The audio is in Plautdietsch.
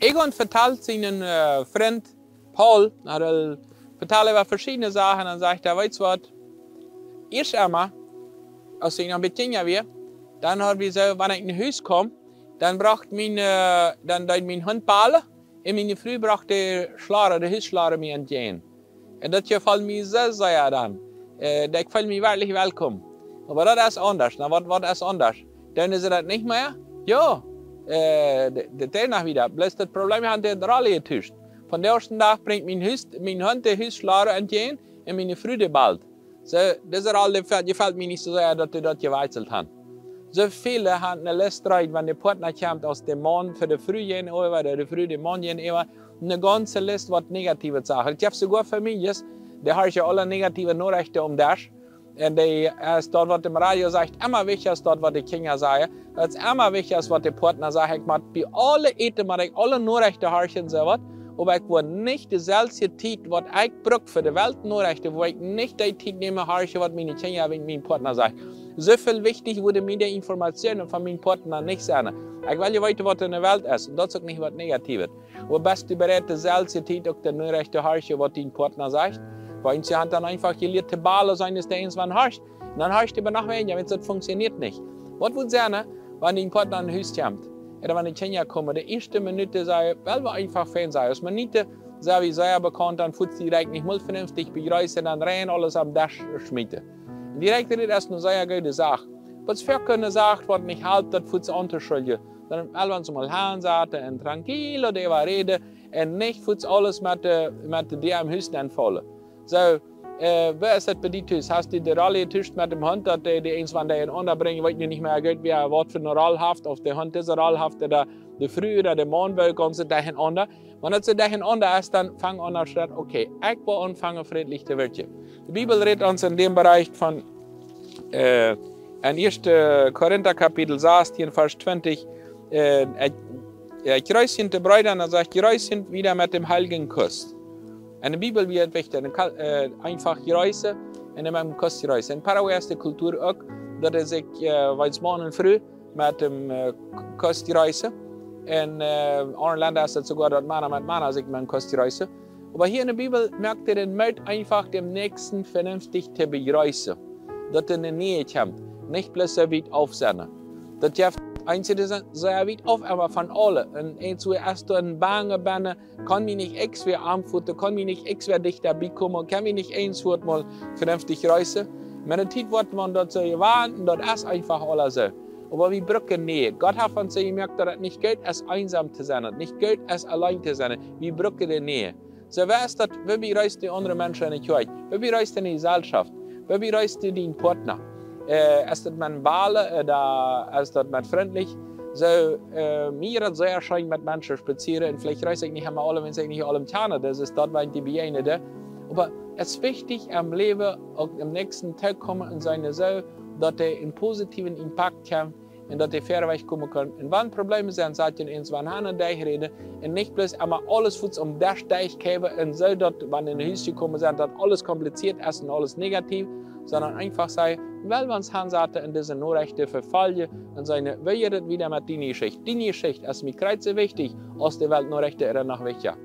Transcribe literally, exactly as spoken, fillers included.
Egon vetalt sienen äh, Frint Paul, na, dee vetalt äwa veschiedne Sachen, dan sajcht hee: "Weetst waut? Ieescht emol, aus ekj noch een bät jinja wia, dan haud wie soo, wan ekj no Hus kjeem, dan brocht mien, äh, dan deed mien Hunt bellen un miene Fru brocht de Schlora, de Husschlora mie entjäajen. Un daut jefoll mie soo sea dan. Äh, ekj feeld mie werkjlich welkom. Oba daut es aundasch. Na, waut, waut es aundasch? Dan es daut nich mea?" Jo, äh, de, de Tiet noch wieda. Bloos daut Problem, hee haud de Roll jetuscht. Von dän ieeschten Dach brinjt mien Hus, mien Hunt de Husschlora entjäajen un miene Fru de belt. Soo, dise Roll, dee fe-, jefoll mie nich soo sea, daut dee daut jewakjselt han. Soo väle han eene List reed, wan de Partna kjemt, aus de Maun fa de Fru jäajenäwa, ooda de Fru dän Maun jäajenäwa, eene gaunze List waut negative Sachen. Daut jeft soogoa Famieljes, dee horchen aule negative Norechten aum Desch. Un dee, äh, es daut, waut em Radio sajcht, emma wichtja aus daut, waut de Kjinja sajen. Daut es emma wichtja aus waut de Partna sajcht. Ekj mott bie aule Äten, mott ekj aule Norechten horchen, soo waut. Oba ekj woa nich de selwje Tiet, waut ekj bruk fa de Welt Norechten, woa ekj nich dee Tiet nämen horchen, waut miene Kjinja wäajen mien Partna sajen. Soo väl wichtja woat mie de Information von mien Partna nich sennen. Ekj well je weeten, waut enne Welt es. Un daut es uk nich waut Negatives. Oba best du bereit, de selwje Tiet uk de Norechten horchen, waut dien Partna sajcht? Wiels see han dan eefach jelieet to bellen, soo aus dee eent wan horcht. Un dan horcht hee noch weinja, wiels daut funkjsioneet nich. Waut woat sennen, wan dien Partna no Hus kjemt? Ooda wan de Kjinja komen, de ieeschte Minut saj, well wie eefach fein sennen. Aus Mennoniten sent wie sea bekaunt, dan fuats direkt nich mol venenftich bejreessen, dan rein aules aum Desch schmieten. Un direkt dit es eene sea goode Sach. Waut fa eene Sach, waut nich halpt, daut fuats auntoschuljen. Dan well wie ons mol hansaten un tranquilo doaräwa räden un nich fuats aules met de, met de Däa em Hus nenfaulen. Soo, äh, woo es daut bie die tus? Hast du de Roll jetuscht met dän Hunt, daut dee, dee eent wan dee enaunda brinjen, weet nu nich mea goot, wäa waut fa eene Roll haft, auf de Hunt dise Roll haft, ooda de Fru ooda de Maun, woo gaunz derchenaunda. Wan daut soo derchenaunda es, dan fang aun, okay, ekj woa aunfangen, frintlich to wirken. De Bibel rät ons en däm Bereich von, äh, en ieeschte Korinta Kapitel sastieen, Varsch twintich, äh, ekj, ekj jreess de Breeda, un dan sajcht: "Jreess wieda met dän heiljen Kuss." En de Bibel wia et wichtich, een Ka-, äh, eefach jreessen un dan met een Kuss jreessen. En Paraguay es de Kultua uk, daut see sikj, äh, wiels Maun un Fru met een, äh, K-, Kuss jreessen. En, äh, aundre Lenda es daut soogoa, daut Mana met Mana sikj met een Kuss jreessen. Oba hia en de Bibel moakt hee dän Moot, eefach dän Näakjsten venenftich to bejreessen. Daut hee en de Näajd kjemt, nich bloos soo wiet auf sennen. Daut jeft eenje, dee sent sea wiet auf, oba von aule. Un eent soo es doa een Bange bennen, kaun mie nich irjentwäa aunfoten, kaun mie nich irjentwäa dichta bie komen, kaun mie nich eent soo mol venenftich jreessen. Met de Tiet woat maun daut soo jewant, un daut es eefach aules soo. Oba wie brucken Näajd. Gott haft ons soo jemoakt, daut et nich goot es, eensam to sennen, daut et nich goot es, auleen to sennen. Wie brucken de Näajd. Soo, woo es daut, woo bejreess du aundre Menschen en de Kjoakj? Woo bejreess du en de Jeselschoft? Woo bejreess du dienen Partna? Äh, es daut met een Bellen ooda es daut met frintlich? Soo, äh, mie jeit daut sea scheen met Menschen spazieren, un veleicht jreess ekj nich emol aule, wan ekj nich aule kjanen, daut es daut, waut ekj bejäajnen doo. Oba et es wichtich em Läwen uk dän Näakjsten to komen un sennen soo, daut hee een positiven Impakt haft un daut hee wieda wajchkomen kaun. Un wan Probleme sent, sajcht hee eent wan aun un derchräden un nich bloos emol aules fuats aum Desch derchkjrieen un soo daut, wan hee no Hus jekomen es, daut aules kompliziert es un aules negativ, sonda eefach sajen: "Well wie ons hansaten un dise Norechten vefoljen un seenen, woo jeit et wieda met diene Jeschicht?" Diene Jeschicht es mie krakjt soo wichtich aus de Welt Norechten ooda noch wichtja.